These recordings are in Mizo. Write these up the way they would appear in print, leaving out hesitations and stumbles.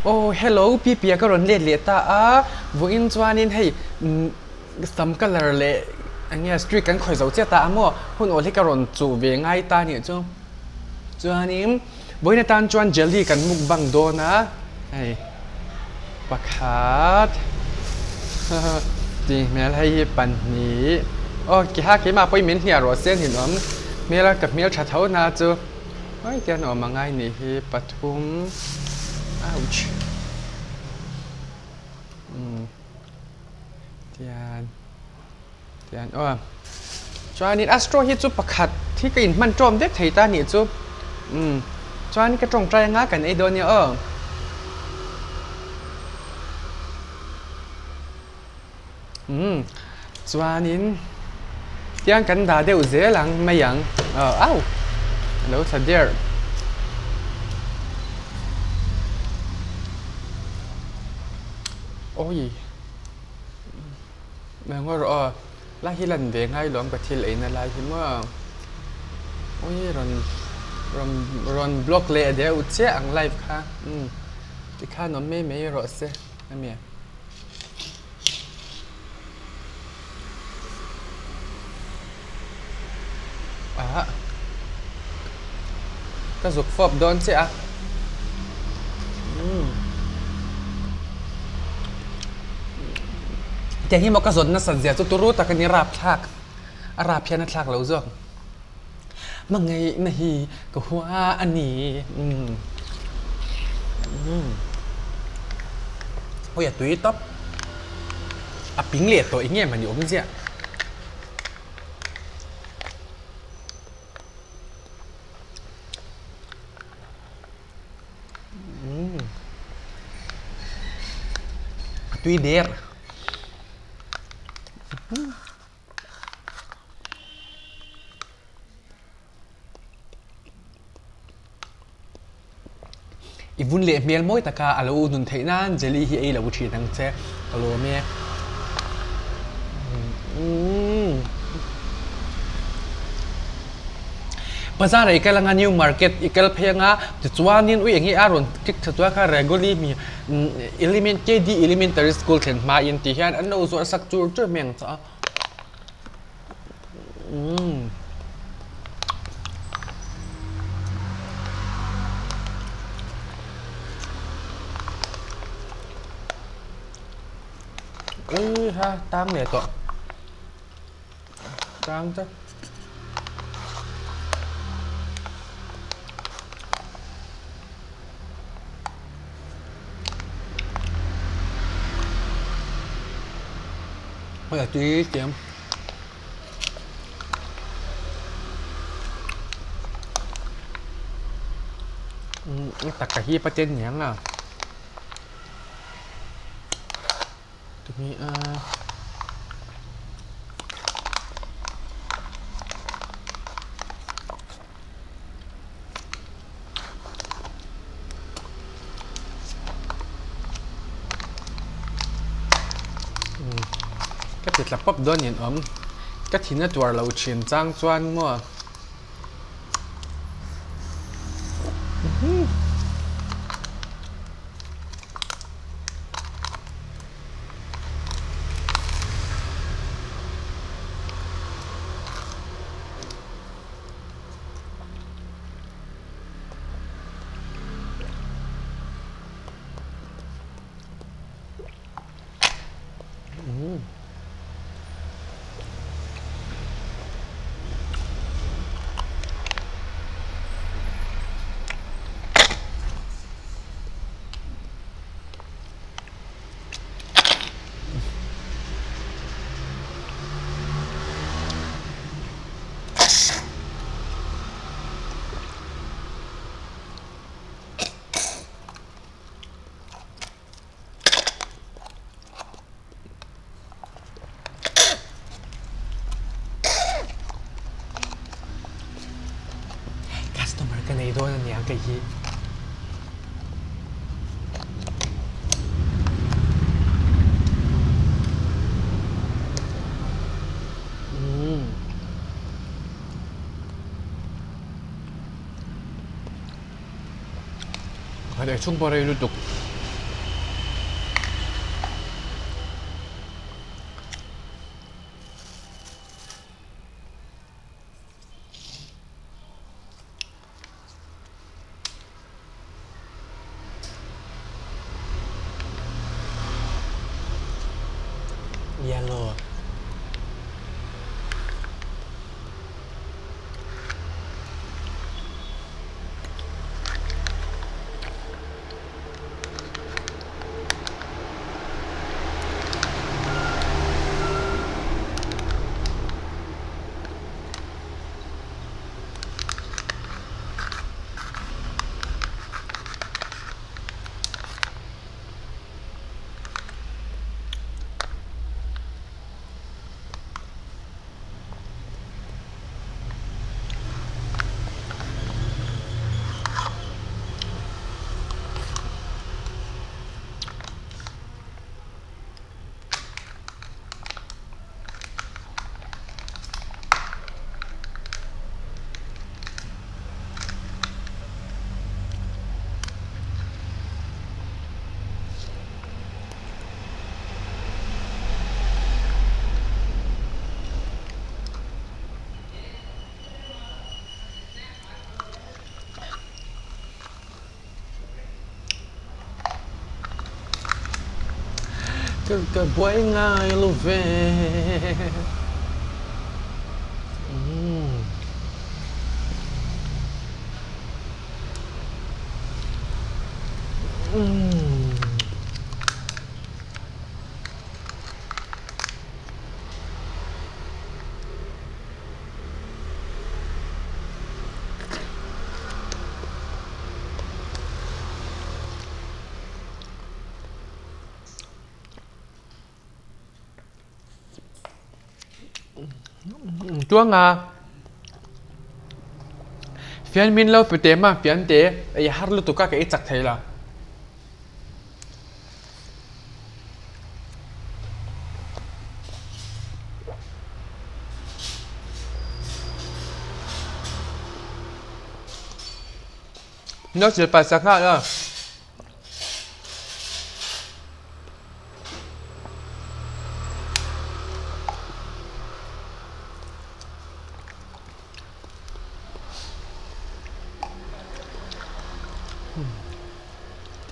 Aw hello Pipia ka rawn let leh ta a, vawiin chuanin hei sam colour leh eng nge streak kan khawih zo chiah ta a maw, hun awl hi ka rawn chuh ve ngai ta nih chu. Chuanin vawiin atan chuan jelly kan mukbang dawn a, hei pakhat tih hmel hei hi pahnih aw keha keimah pawhin min hniah rawh se a ninawm hmel a ka hmel tha tho na chu. Hei te an awm a ngai nih hi pathum ouch umm tian tian aw chuanin a straw hi chu pakhat hi ka inhman tawm vek thei ta nih chu umm chuan ka tawngtai anga kan ei dawn nia aw. Umm chuanin tiang kan dah deuh zel ang mai ang au a lo thla der awi engmaw rawh aw lai hi lan ve ngai lo ang ka thil eina lai hi maw awi rawn rawn rawn block leh deuh chiah ang live kha umm tikhan awm mai mai rawh se a mi. Ah ka zuk fawp dawn chiah a umm tiang hi maw ka zawt nasat zia chu turu tak a ni rap thlak a rap hian a thlak lo zawk hmangaihna hi ka hua a ni umm umm hawi a tui tawp a ping leh tawh eng em a ni awm ziah umm a tui der. I vun leh hmel mawi taka a lo nun theih nan jelly hi ei lo thin ang che ka lawm e. Bazar ah i kal anga new market i kal phei anga tichuanin ui eng hi a rawn click tha chuan kha Regoli mi element KD elementary school thlen hmain tih hian an lo zawrh sak chur chur mai ang chu a. Umm. Ui ha tang leh tawh tang te Hei a tui tiang. Umm taka hi paten niang a. Tumi a. Ka ti tla pawp dawn in awm ka thin a tuar lo thin chang chuan maw. Customer ka nei dawn a nia kei hi. Khat ei chhung pawh rei lutuk. Yellow. Ka ka buai ngai lo ve. Tuanga fian min lo pe te ma fian te ei har lutuk a ka ei chak thei lo. No chil pai sak nghal a.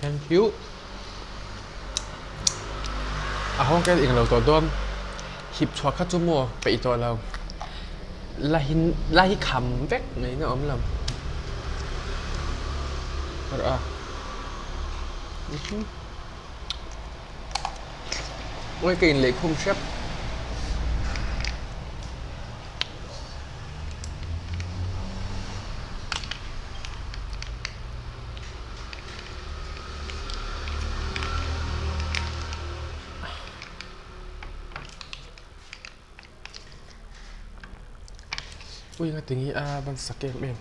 Thank you. A hawng kel eng lo tawh dawn. Hip chhuah kha chu maw peih tawh lo. La hi la hi kham vek mai na awm lo. A. Ui ka inlei khum hrep. Ui nga tingi a van sak em em.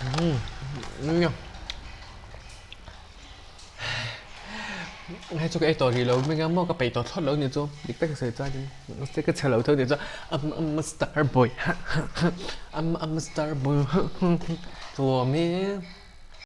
Hei chu ka ei tawh rih lo mai ang maw ka peih tawh thlawt lo nih chu dik tak a sawi chuan mahse ka chhe lo tho nih chu I'm a star boy I'm a star boy tuam hi.